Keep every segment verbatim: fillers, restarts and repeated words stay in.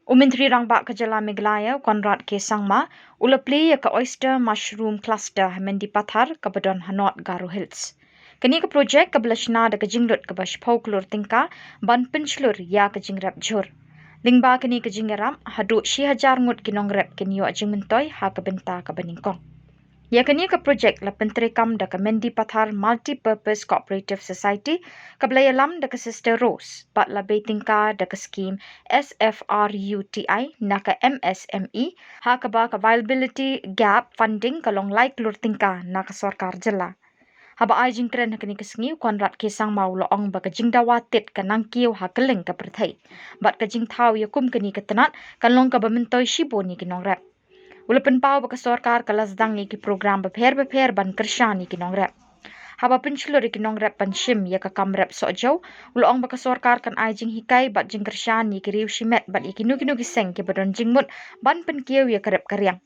U Myntri Rangbah ka Jylla Meghalaya, Conrad K Sangma, u la plie ïa ka Oyster Mushroom Cluster ha Mendipathar kaba don ha North Garo Hills. Kane ka projek kaba la shna da ka jinglut kaba shiphew klur tyngka ban pynshlur ïa ka jingrep jhur. Lyngba kane ka jingïarap, haduh shi hajar ngut ki nongrep kin ïoh jingmyntoi ha ka bynta kaba nyngkong. Ïa kane ka projek la pyntreikam da ka Mendipathar Multipurpose Cooperative Society, kaba la ïalam da ka Sister Rose, bad la bei tyngka da ka skhim S F R U T I na ka M S M E, ha kaba ka Viability Gap Funding ka long lai klur tyngka na ka sorkar jylla. Haba ai jingkren ha kane ka sngi, u Conrad K Sangma u la ong ba ka jingdawa tit ka nangkiew ha kylleng ka pyrthei, bad ka jingthaw ïa kum kane ka tnat kan long kaba myntoi shibun ïa ki nongrep. U la pynpaw ba ka sorkar ka la sdang ïa ki program bapher bapher ban kyrshan ïa ki nongrep. Haba pynshlur ïa ki nongrep ban shim ïa ka kam rep sohjew, u la ong ba ka sorkar kan ai jinghikai bad jingkyrshan ïa ki riew shimet bad ïa kino kino ki seng kiba don jingmut ban pynkiew ïa ka rep ka riang.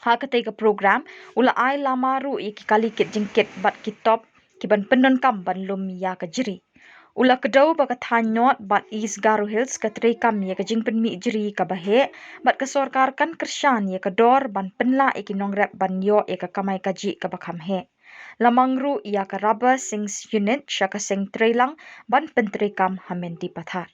Ha katei ka program, u la ai lama ruh ïa ki kali kit jingkit bad ki top ki ban pyndonkam ban lum ïa ka jri. U la kdew ba ka thaiñ North bad East Garo Hills ka treikam ïa ka jingpynmih jri kaba heh, bad ka sorkar kan kyrshan ïa ka dor ban pynlah ïa ki nongrep ban ïoh ïa ka kamai kajih kaba kham heh. La mang ruh ïa ka Rubber Sinks Unit sha ka seng treilang ban pyntreikam ha Mendipathar.